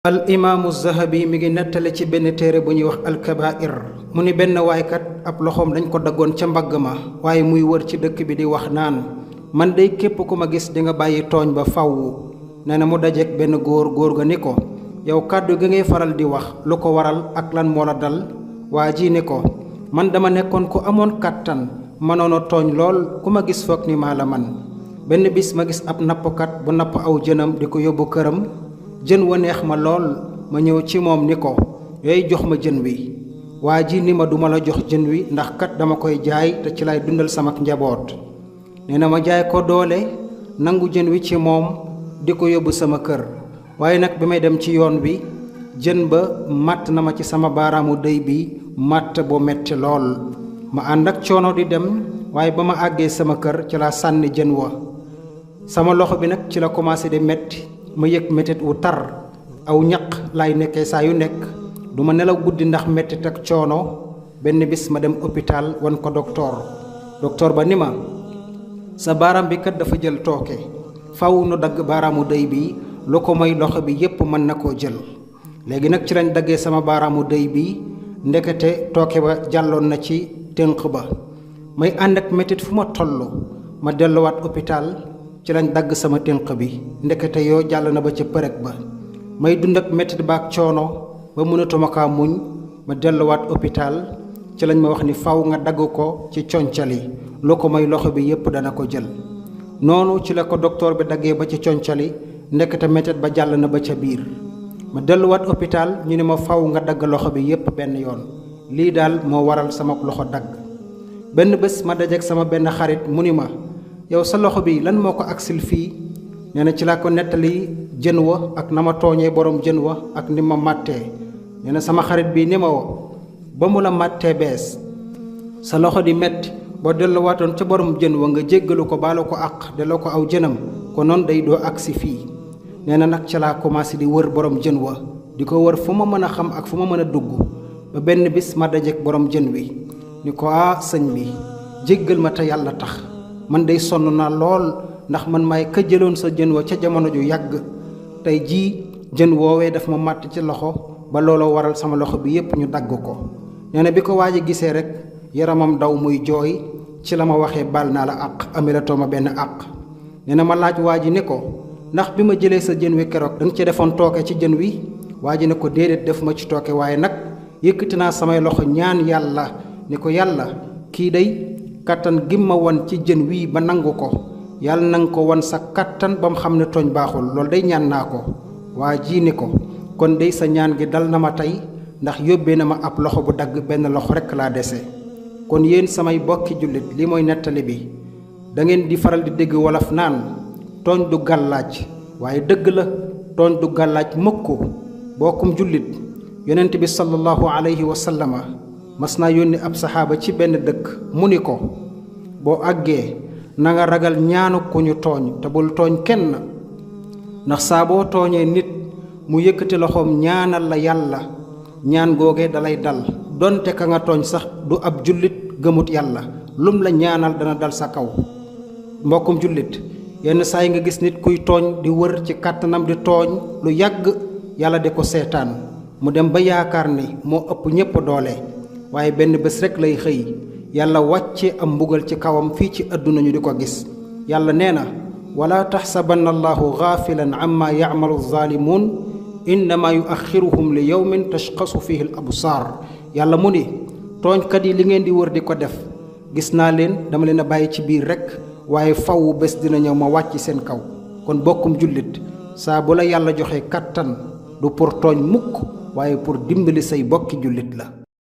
al imaamu zahabi mi ngi nettali ci benn téere bu ñuy wax alkabair mu ni benn waaykat ab loxoom dañ ko daggoon ca mbagg ma waaye muy wër ci dëkk bi di wax naan man dey képp ku ma gis di nga bàyyi tooñ ba faww. nee na mu dajeek benn góor ga ni ko yow kàddu gi ngay faral di wax lu ko waral ak lan moo la dal. waa ji ni ko man dama nekkoon ku amoon kàttan mënoon a tooñ lool ku ma gis foog ni maa la man. benn bis ma gis ab nappkat bu napp aw jënam di ko yóbbu këram. jën wa neex ma lool ma ñëw ci moom ni ko yooyu jox ma jën wi. waa ji ni ma duma la jox jën wi ndax kat dama koy jaay te ci lay dundal sama njaboot. nee na ma jaay ko doole nangu jën wi ci moom di ko yóbbu sama kër. waaye nag bi may dem ci yoon bi jën ba màtt na ma ci sama baaraamu dëy bi màtt bu metti lool. ma ànd ak coono di dem waaye ba ma àggee sama kër ci la sànni jën wa. sama loxo bi nag ci la commencé di metti ma yëg mettit wu tar aw ñaq laay nekkee saa yu nekk du ma nelaw guddi ndax mettit ak coono. benn bis ma dem hôpital wan ko docteur ba ni ma sa baaraam bi kat dafa jël tooke faw nu dagg baaraamu dëy bi lu ko mooy loxo bi yépp mën na koo jël. léegi nag ci lañ daggee sama baaraamu dëy bi ndekete tooke ba jàlloon na ci tënk ba may ànd ak mettit fu ma toll ma delluwaat hôpital ci lañ dagg sama tënk bi ndekete yoo jàll na ba ca përëg ba may dund ak mettit ba ak coono ba mënatuma kaa muñ ma delluwaat hôpital ci lañ ma wax ni faw nga dagg ko ci concali lu ko may loxo bi yépp dana ko jël. noonu ci la ko docteur bi daggee ba ci concali ndekete mettit ba jàll na ba ca biir ma delluwaat hôpital ñu ne ma faw nga dagg loxo bi yépp benn yoon. lii daal moo waral sama loxo dagg. benn bés ma dajeek sama benn xarit mu ni ma yow sa loxo bi lan moo ko agsil fii. nee na ci laa ko nettali jën wa ak na ma tooñee borom jën wa ak ni ma màttee. nee na sama xarit bi ni ma wo ba mu la màttee bees sa loxo di metti boo delluwaatoon ca borom jën wa nga jéggalu ko baalu ko àq delloo ko aw jënam ko noonu day doo agsi fii. nee na nag ci laa commencé di wër borom jën wa di ko wër fu ma mën a xam ak fu ma mën a dugg ba benn bis ma dajeek borom jën wi ni ko sëñ bi jéggal ma te yàlla tax man day sonn naa lool ndax man maay ka jëloon sa jën wa ca jamono ju yàgg tey jii jën woowee daf ma màtt ci loxo ba looloo waral sama loxo bi yépp ñu dagg ko. nee na bi ko waaj a gisee rek yaramam daw muy jooy ci la ma waxee baal naa la àq amelatoo ma benn àq. nee na ma laaj waa ji ne ko ndax bi ma jëlee sa jën wi keroog danga ci defoon tooke ci jën wi. waa ji ne ko déedéet def ma ci tooke waaye nag yëkkati naa samay loxo ñaan yàlla ni ko yàlla kii day kattan gi ma won ci jën wii ba nangu ko yàlla nanga ko won sa kattan ba mu xam ne tooñ baaxul loolu day ñaan naa ko. waa ji ni ko kon day sa ñaan gi dal na ma tey ndax yóbbee na ma ab loxo bu dagg benn loxo rekk laa dese. kon yéen samay bokki jullit li mooy nettali bi da ngeen di faral di dégg wolof naan tooñ du gàllaaj waaye dëgg la tooñ du gàllaaj mukk. bokkum jullit yonent bi sallallahu alayhi wa sallama mas naa yónni ab saxaaba ci benn dëkk mu ni ko boo àggee na nga ragal ñaanu ku ñu tooñ te bul tooñ kenn ndax saa boo tooñee nit mu yëkkati loxoom ñaanal la yàlla ñaan googee dalay dal donte ka nga tooñ sax du ab jullit gëmut yàlla lum la ñaanal dana dal sa kaw. mbokkum jullit yenn saa yi nga gis nit kuy tooñ di wër ci kàttanam di tooñ lu yàgg yàlla di ko seetaan mu dem ba yaakaar ni moo ëpp ñépp doole waaye benn bés rekk lay xëy yàlla wàcce am mbugal ci kawam fii ci àdduna ñu di ko gis. yàlla nee na wala taxsabanna allahu gaafilan amma yacmalu zaalimuun innama yuaxiruhum li yawmin tashxasu fihi al absaar. yàlla mu ni tooñkat yi li ngeen di wër di ko def gis naa leen dama leen a bàyyi ci biir rekk waaye faw bés dina ñëw ma wàcc seen kaw. kon bokkum jullit saa bu la yàlla joxe kàttan du pour tooñ mukk waaye pour dimbali say bokki jullit la.